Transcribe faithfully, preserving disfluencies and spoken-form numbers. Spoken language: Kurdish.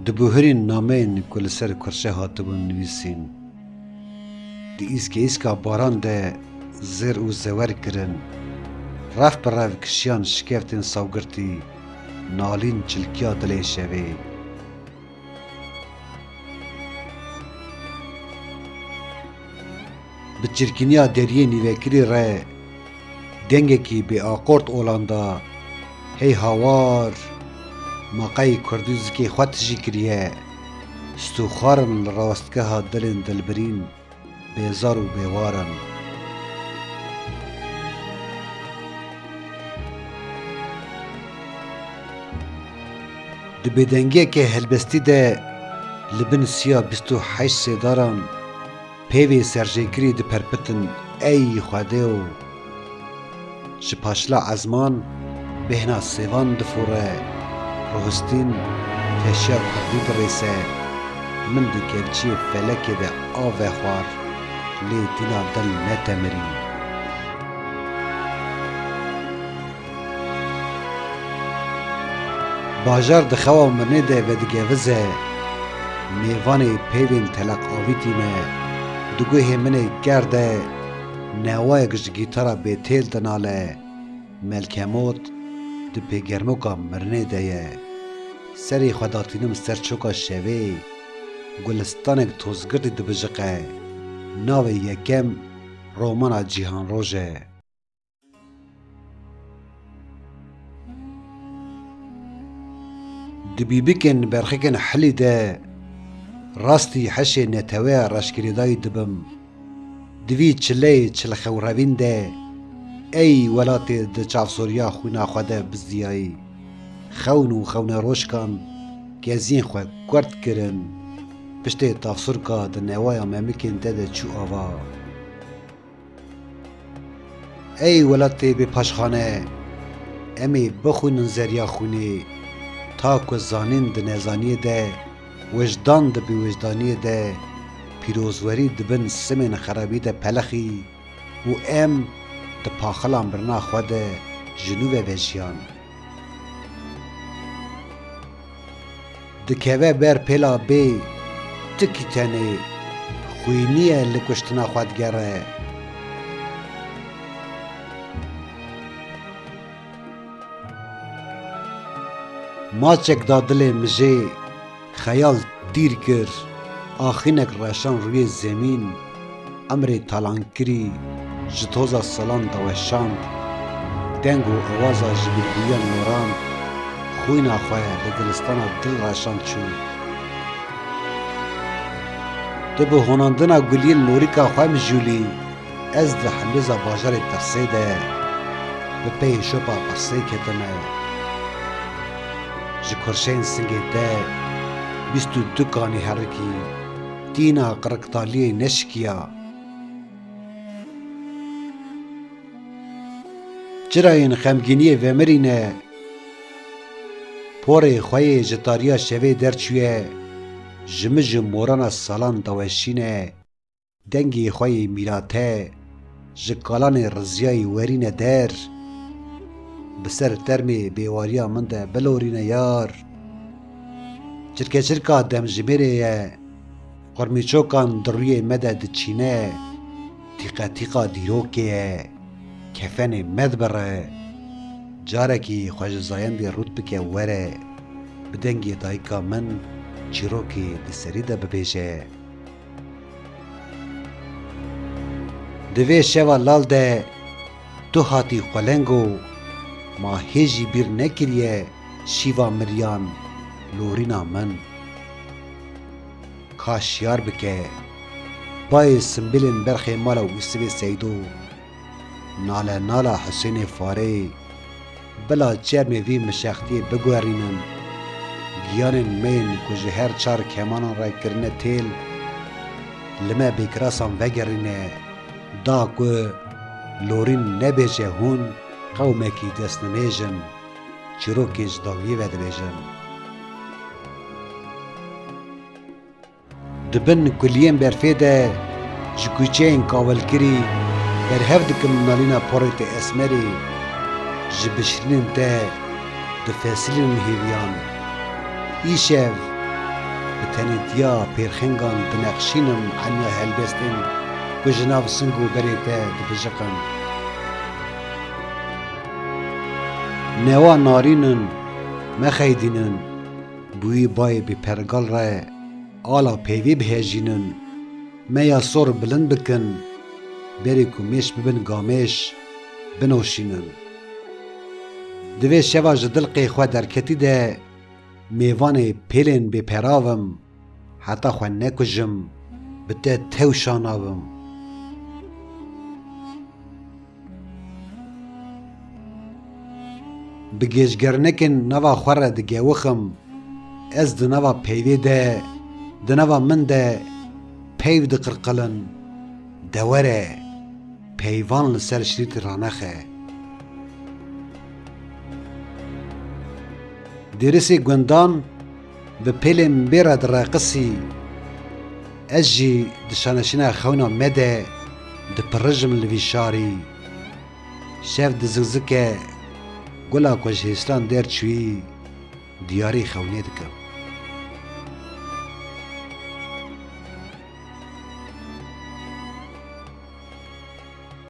Dibuhirîn nameyên ku li ser kurşe hatibûn nivîsîn. Di îskê îska baran de zêr û zewer kirin. Rev bi rev kişiyan şikeftên sawgirtî, nalîn çilkiya dilê şevê. Bi çirkîniya deriyê nîvekirî re dengekî bêaqort olan da, hey hawar, ma qey kurdî zikê xwe tijî kiriye, stûxwar in li rawestgeha dilên dilbirîn, bêzar û bêwar in. Di bêdengiyeke helbestî de li bin siya bîst û heşt sêdaran peyvê serjêkirî diperpitin, ey Xwedêyo! Ji paşla ezman bêhna sêvan difûre, ruhistîn teşiya kurdî dirêse, min di kevçiyê felekê de av vexwar, lê tîna dil netemirî. Bajar di xewa mirinê de vedigevize, mêvanê peyvên teleq avîtî me, di guhê min ê ker de newayek ji gîtara bêtêl dinale, Melkemot di pêgermoka mirinê de ye. Serê xwe datînim ser çoka şevê, gulistanek tozgirtî dibijiqe, navê yekem romana Cîhanroj e. Di bîbikên berxikên hilî de rastî heşê neteweya reşgirêdayî dibim. Di vî çileyê çilxewrevîn de, ey welatê di çavsoriya xwîna xwe de bizdiyayî, xewn û xewnerojkan keziyên xwe kurt kirin, piştê tavsurka di newaya memikên te de çû ava. Ey welatê bêpaşxane, em ê bixwînin zeriya xwînê, ta ku zanîn di nezaniyê de, wijdan di bêwijdaniyê de, pîrozwerî di bin simên xerabî de pelixî û em di paxila mirina xwe de ji nû ve vejiyan. Dikeve ber pêla bê tikî tenê, xwîniye li kuştina xwe digere. Maçek da dilê mijê, xeyal tîr kir, axînek reşan rûyê zemîn. Emrê talankirî ji toza salan daweşand, deng û awaza ji bîrbûriyan norand, xwîna xwe li dilistana dil reşand çû. Tu bi honandina guliyên norîka xwe mijûlî, ez di hembêza bajarê tirsê de, bi peyê şopa pirsê ketime. Ji kurşeyên singê te bîst û du kanî herikî, tîna qiriktaliyê neşikiya. Çirayên xemgîniyê vemirîne, porê xwe yê ji tariya şevê derçûye, ji min ji morana salan daweşîne, dengê xwe yê mîrate, ji kalanê riziyayî werîne der, bi ser termê bêwariya min de bilorîne yar. Çirkeçirka demjimêrê ye, qurmîçokan di rûyê me de diçîne, tîqetîqa dîrokê ye, kefenê me dibire. Carekî xwe ji zayendê rût bike were, bi dengê dayika min çîrokê di serî de bibêje. Di vê şeva lal de tu hatî xwelengo, ma hê jî bîr nekiriye şîva miriyan, lorîna min. Ka şiyar bike, bayê simbilên berxê mala Ûsivê Seydo, nale nala Husênê Fareyê, bila çermê vî mişextiyê biguherînin. Giyanên me yên ku ji her çar kemanan re kirine têl, li me bêkirasan vegerîne, da ku lorîn nebêje hûn qewmekî destnimêj in, çîrokê ji dawiyê ve dibêjin. Di bin kuliyên berfê de ji kuçeyên kavilkirî berhev dikim nalîna porê te esmerê. Ji bişirînên te difesilînim hêviyan. Îşev Bi tenêtiya pêrxengan dinexşînim enya helbestên ku ji nav sing û berê te dibijiqin. Newa narînin, mexeydînin, bi wî bayê bêpergal re ala peyvê bihejînin, meya sor bilind bikin, berê ku mêş bibin gamêş, binoşînin. Divê şeva ji dilqê xwe derketî de mêvanê pêlên bêperav im, heta xwe nekujim, bi te tewşa nabim. Bi gêjgernekên nava xwe re digewixim, ez di nava peyvê de, di nava min de peyv diqirqilin, de were, peyvan li ser şirîtî ranexe. Dêrisê gundan bi pêlên bê re direqisî, ez jî di şaneşîna xewna me de dipirijim li vî şarî. Şev dizikzike, gula ku ji hêslan derçûyî, diyarî xewnê dikim.